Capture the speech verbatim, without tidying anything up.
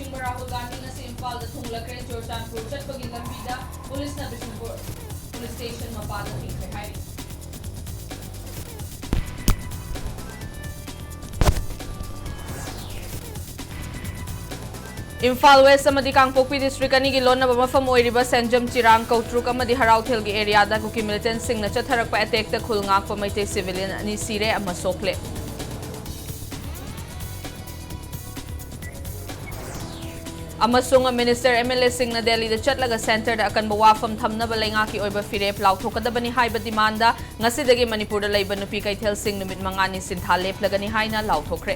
ꯂꯨꯆꯤꯡꯕ ꯔꯥꯍꯨꯜ ꯒꯥꯟꯙꯤ ꯉꯁꯤ ꯏꯝꯐꯥꯜꯗ ꯊꯨꯡꯂꯈ꯭ꯔꯦ꯫ ꯆꯨꯔꯆꯥꯟꯄꯨꯔ ꯆꯠꯄꯒꯤ ꯂꯝꯕꯤꯗ ꯄꯨꯂꯤꯁꯅ ꯕꯤꯁꯅꯨꯄꯨꯔ ꯄꯨꯂꯤꯁ ꯁ꯭ꯇꯦꯁꯟ ꯃꯄꯥꯗ ꯊꯤꯡꯈ꯭ꯔꯦ ꯍꯥꯏꯔꯤ꯫ ꯏꯝꯐꯥꯜ ꯋꯦꯁ ꯑꯃꯗꯤ ꯀꯥꯡꯄꯣꯛꯄꯤ ꯗꯤꯁꯇ꯭ꯔꯤꯛ ꯑꯅꯤꯒꯤ ꯂꯣꯟꯅꯕ ꯃꯐꯝ ꯑꯣꯏꯔꯤꯕ ꯁꯦꯟꯖꯝ, ꯆꯤꯔꯥꯡ, ꯀꯧꯇ꯭ꯔꯨꯛ ꯑꯃꯗꯤ ꯍꯔꯥꯎꯊꯦꯜꯒꯤ ꯑꯦꯔꯤꯌꯥꯗ ꯀꯨꯀꯤ ꯃꯤꯂꯤꯇꯦꯟꯠꯁꯤꯡꯅ ꯆꯠꯊꯔꯛꯄ ꯑꯦꯇꯦꯛꯇ ꯈꯨꯜ ꯉꯥꯛꯄ ꯃꯩꯇꯩ ꯁꯤꯚꯤꯂꯤꯌꯟ ꯑꯅꯤ ꯁꯤꯔꯦ, ꯑꯃ ꯁꯣꯛꯂꯦ꯫ ꯑꯃꯁꯨꯡ ꯃꯤꯅꯤꯁꯇꯔ, ꯑꯦꯝ ꯑꯦꯜ ꯑꯦꯁꯤꯡꯅ ꯗꯦꯜꯂꯤꯗ ꯆꯠꯂꯒ ꯁꯦꯟꯇꯔꯗ ꯑꯀꯟꯕ ꯋꯥꯐꯝ ꯊꯝꯅꯕ ꯂꯩꯉꯥꯛꯀꯤ ꯑꯣꯏꯕ ꯐꯤꯔꯦꯞ ꯂꯥꯎꯊꯣꯛꯀꯗꯕꯅꯤ ꯍꯥꯏꯕ ꯗꯤꯃꯥꯟꯗ ꯉꯁꯤꯗꯒꯤ ꯃꯅꯤꯄꯨꯔꯗ ꯂꯩꯕ ꯅꯨꯄꯤ ꯀꯩꯊꯦꯜꯁꯤꯡ ꯅꯨꯃꯤꯠ ꯃꯉꯥꯅꯤ ꯁꯤꯟꯊꯥ ꯂꯦꯞꯂꯒꯅꯤ ꯍꯥꯏꯅ ꯂꯥꯎꯊꯣꯛꯈ꯭ꯔꯦ꯫